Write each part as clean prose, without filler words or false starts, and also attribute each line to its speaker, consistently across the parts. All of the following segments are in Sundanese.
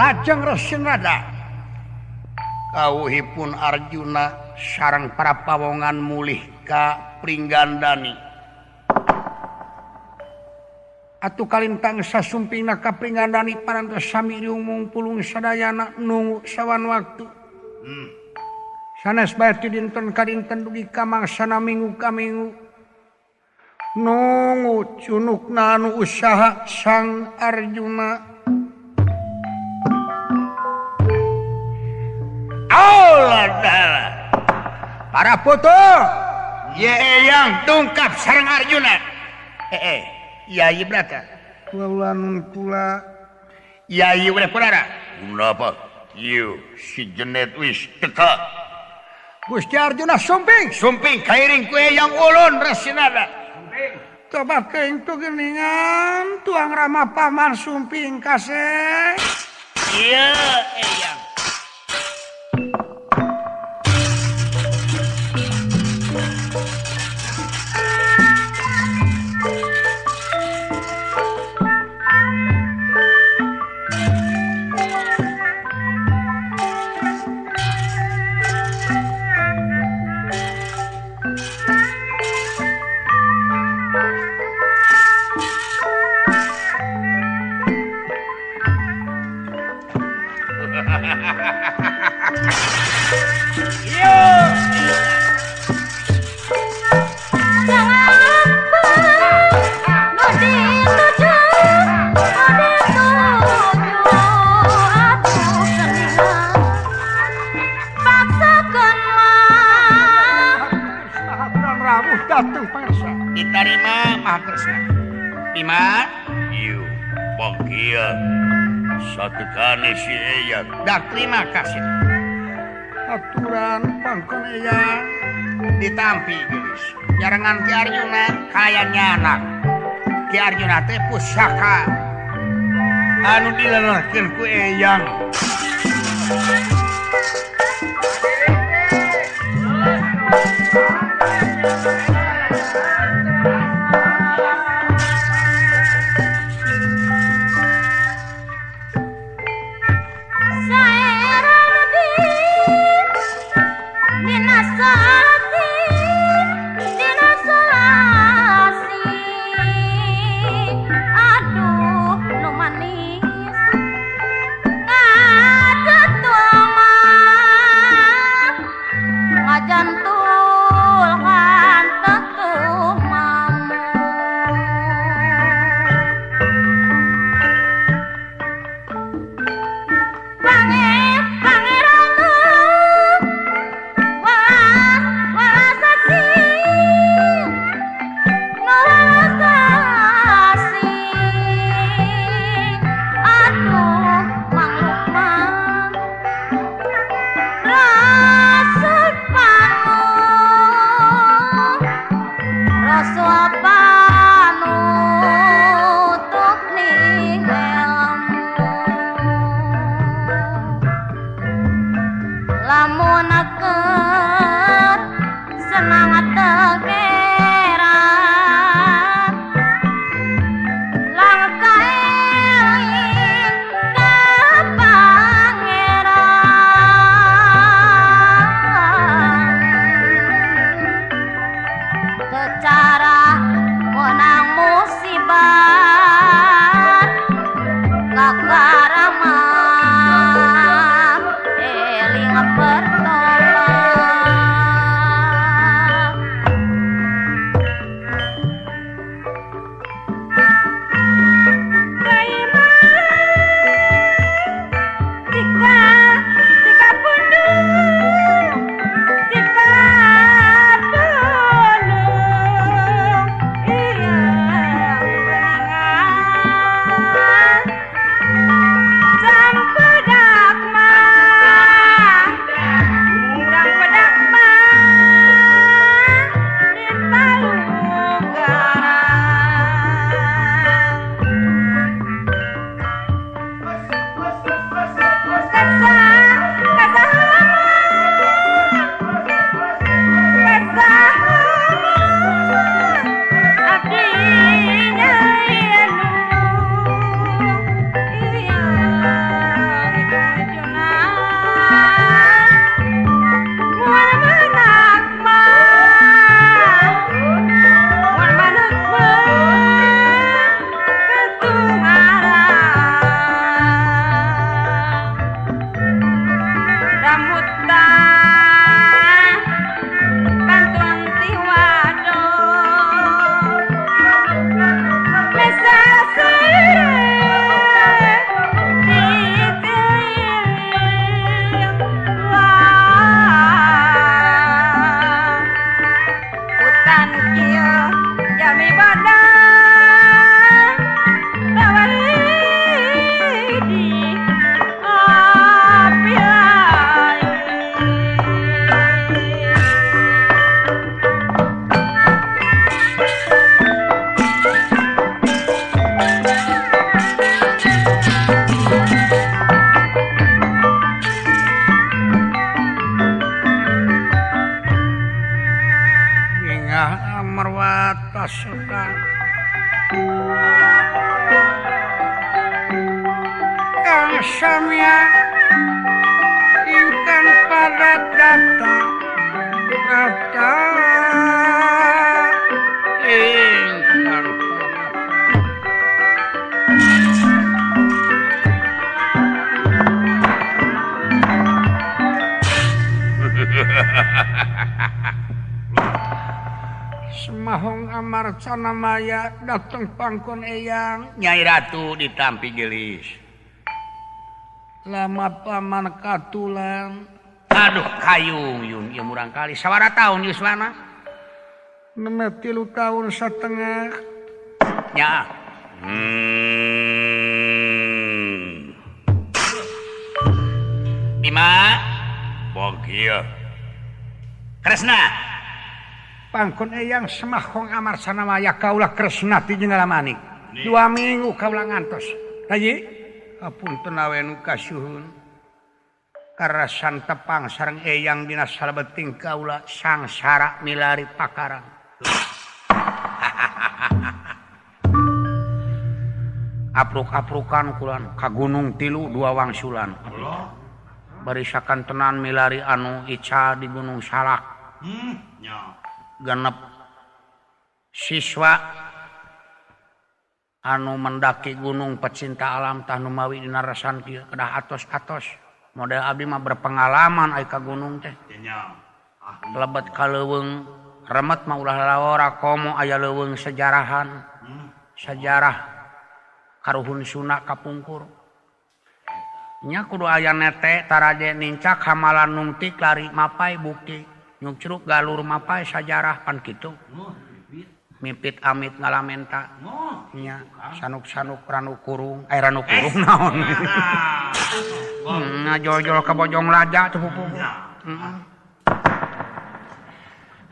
Speaker 1: Lajeng Resinada kawuhipun Arjuna sareng para pawongan mulih ka Pringgandani. Atuh kalintang sasumpingna ka Pringgandani parantos sami riumung pulung sadayana nunggu sawan waktu. Sanes bae ti dinten ka dinten dugi ka mangsana minggu ka minggu. Nunggu cunukna anu usaha Sang Arjuna. Allah ta'ala. Para putu ye yang dungkap sareng Arjuna. Yayi Brata. Kula nun kula. Yayi udah kurara.
Speaker 2: Kenapa? Ieu si jenet wis teka.
Speaker 1: Gusti Arjuna sumping,
Speaker 2: sumping kairing ku yang ulun Resinada.
Speaker 1: Sumping. Coba teuing tu geuningan tuang rama paman sumping kaseh.
Speaker 2: Iya, eyang. Diterima Maha Kresna. Bima, ieu bagian satekane si Eyang.
Speaker 1: Dah terima kasih. Aturan pangkon Eyang
Speaker 2: ditampi geus. Nyarengan Ki Arjuna kaya nyanak. Ki Arjuna teh pusaka anu dilelerkeun ku Eyang.
Speaker 1: Gajah Amarwata Suta Kang Samya ingkang padat data data ingkang Semahong Amarcana Maya dateng pangkon eyang
Speaker 2: Nyai Ratu ditampi gelis
Speaker 1: lama paman katulang
Speaker 2: aduh kayung yun ieu murang kali sawara tahun yuswana
Speaker 1: nembe 3 tahun setengah
Speaker 2: nya Bima Bogio Kresna
Speaker 1: pangkon eyang Semahong Amarcana Maya kaula Kresna ti Jenggala Manik 2 minggu kaula ngantos Rayi apunten awe nu kasuhun karasan tepang sareng eyang dina salebeting kaula sangsara milari pakarang. Apruk-aprukan kulan ka gunung 3 2 wangsulan. Barisakan tenan milari anu ica di Gunung Salak. Genep siswa anu mendaki gunung pecinta alam tah nu mawi dina resan kieu kedah atos-atos model abdi mah berpengalaman ai ka gunung teh lebet ka leuweung remet mah ulah lalawara komo aya leuweung sejarahan sejarah karuhun Sunda kapungkur nya kudu aya nete taraje nincak hamalan nungtik lari mapai bukti nyukcruk galur mapai sajarah pan kitu mipit amit ngalamenta nya sanuk-sanuk ranu kurung ranu kurung naon ngajol-jol ka bojong raja teu pupu.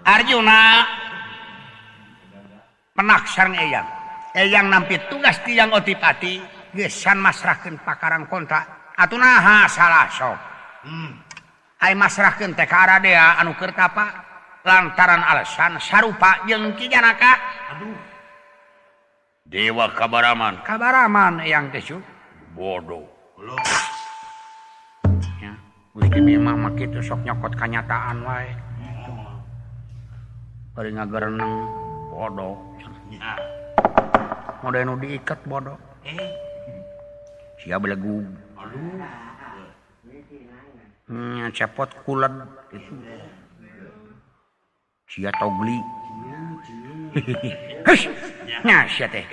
Speaker 2: Arjuna penak sareng eyang eyang nampi tugas tiang otipati
Speaker 1: geus san masrahkeun pakarang kontra atuh naha salah sok ai masrahkeun teh ka aradea anu keur tapa lantaran alasan sarupa jeung Ki Janaka.
Speaker 2: Aduh. Dewa Kabaraman.
Speaker 1: Kabaraman eyang teh
Speaker 2: bodoh.
Speaker 1: Ya, Gusti Bima mah kitu sok nyokot kanyataan wae. Bari ngagereneng bodoh.
Speaker 2: Ya.
Speaker 1: Model nu diiket bodoh. Sia belegug.
Speaker 2: Aduh.
Speaker 1: Cepot kuled gitu. Sia togli. Hus. Nya sia teh.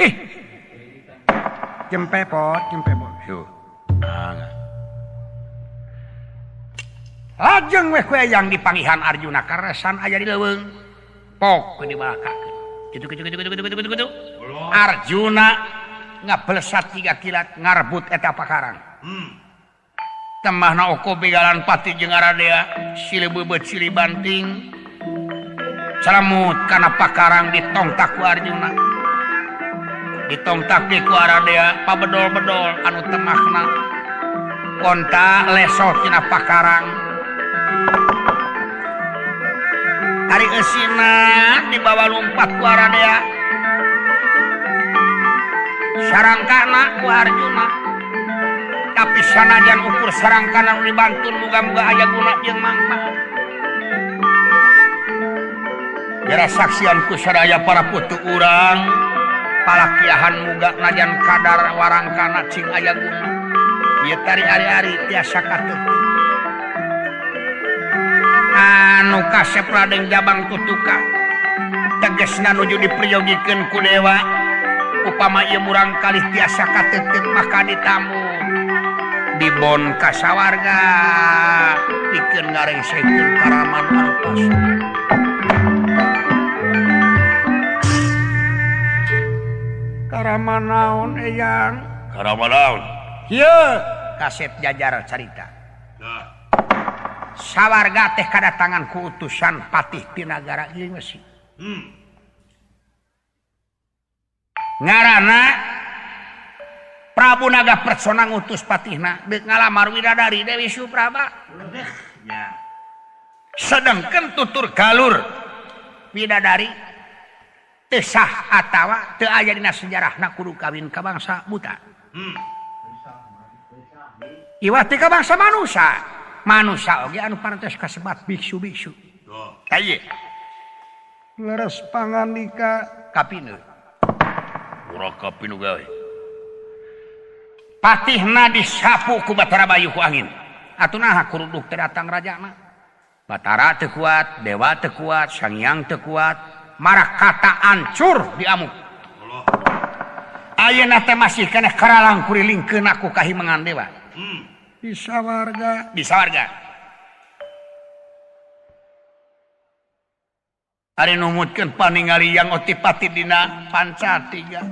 Speaker 1: Jempepot, jempepot.
Speaker 2: Yo. Ah.
Speaker 1: Lajeng we ku eyang dipangihan Arjuna karesan aya di leuweung. Pok ku dibalakakeun. Kitu kitu kitu kitu kitu kitu kitu. Arjuna ngablesat 3 kilat ngarbut eta pakarang. Temahna oko begalan pati jeung aradea silih beubeut silih banting. Salamut kana pakarang ditongtak ku Arjuna. Ditongtak ku aradea pabedol-bedol anu temahna. Konta lesot tina pakarang. Ari eusina dibawa lumpat ku aradea. Sarangkana ku Arjuna. Tapi sanajan ukur sarangkana nu dibantun muga-muga aya guna jeung mangfaat. Gara saksian ku sadaya para putu urang palakiahan muga najan kadar warangkana cing aya guna ieu tari ari-ari tiasa kateuti anu kasep Raden Jabang Tutuka tegesna nuju dipriyogikeun ku dewa upama ieu murang kalih tiasa kateuteut maka ditamu dibon ka sawarga pikeun ngarengsekeun karaman anu pasti. Karama naon eyang?
Speaker 2: Karama naon?
Speaker 1: Kieu kasep jajar carita. Sawarga teh kadatangan ku utusan patih ti nagara Gilingwesi. Ngaranna Prabu Naga Persona ngutus patihna deuk ngalamar widadari Dewi Supraba. Sedengkeun tutur galur widadari Teu sah atawa teu aya dina sejarahna kudu kawin ka bangsa buta. Iwat teh ka bangsa manusia. Manusia oge anu parantos kasebat biksu-biksu. Tah ieu.
Speaker 2: Leres pangandika
Speaker 1: kapinu. Urang kapinu gawe. Patihna disapu ku Batara Bayu ku angin. Atuh naha kuruduk teu datang rajana. Batara teu kuat, dewa teu kuat, Sangyang teu kuat, marah kata ancur diamuk. Ayeuna teh masih keneh karalang kurilingkeun aku ka himengan dewa.
Speaker 2: Di sawarga,
Speaker 1: di sawarga. Ari numutkeun paningali yang otipati dina panca tiga.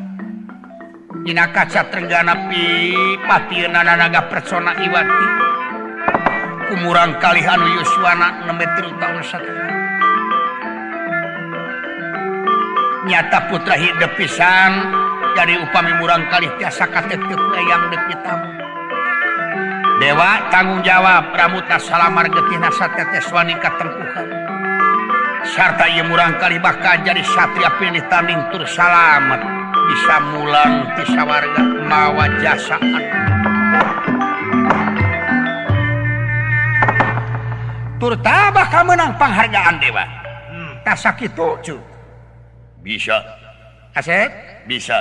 Speaker 1: Dina kaca trenggana pi patieuna naga persona iwati. Kumurang kalih anu yuswana nembe 3 taun satengah. Nyata putra hidep pisan jadi upami murang kalih tiasa katetep eyang deuk ditamu. Dewa tanggung jawab ramutna salamar getihna satetes wani katempuhan. Sarta ieu murang kalih bakal jadi satria pilih tanding tur salamet bisa mulang ti sawarga mawa jasaan. Tur tabah kamenang panghargaan dewa. Tah sakitu cu. Bisa. Asep? Bisa.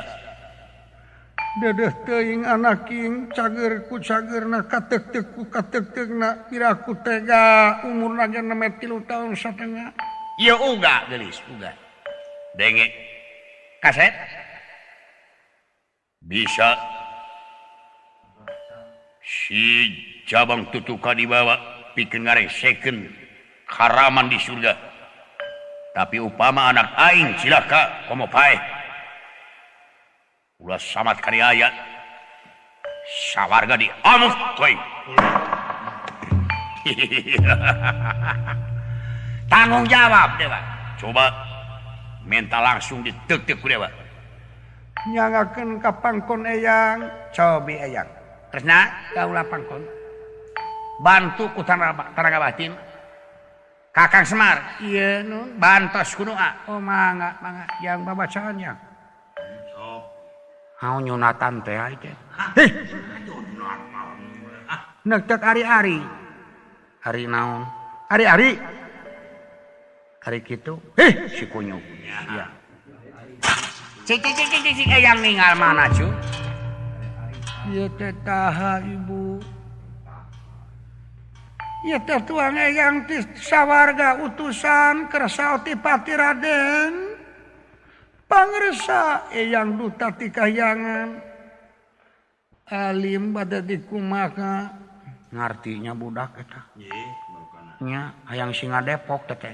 Speaker 2: Dedeh teuing anak king cager ku cagerna kateukteuk ku kateukteukna piraku tega umurna ge nembe 3 tahun satengah.
Speaker 1: Ieu uga geulis uga. Denge. Kasep? Bisa. Si jabang tutuka dibawa pikeun ngaresekeun karaman di surga. Tapi upama anak aing cilaka komo paeh. Ulah samat kariaya sawarga diamuk koy. Tanggung jawab dewa. Coba minta langsung diteuk-teuk ku dewa.
Speaker 2: Nyangakeun ka pangkon eyang,
Speaker 1: cobi eyang. Kresna kaula pangkon. Bantu ku tanaga batin. Kakang Semar,
Speaker 2: ieu nun
Speaker 1: bantos ku doa.
Speaker 2: Oh mangga mangga jang babacaan jang.
Speaker 1: Hau nyunatan teh teh.
Speaker 2: Heh. Neuk ari-ari.
Speaker 1: Ari naon?
Speaker 2: Ari-ari.
Speaker 1: Ari kitu.
Speaker 2: Heh,
Speaker 1: si kunyuk. Iya. Cik cik cik cik eyang ninggal mana cu?
Speaker 2: Ieu teh taha ibu. Ieu teh tuang eyang ti sawarga utusan kersa Otipati Raden. Pangersa eyang duta ti kahyangan. Alim bade dikumaha
Speaker 1: ngartinya budak eta.
Speaker 3: Nggih,
Speaker 1: nya hayang singa Depok teh.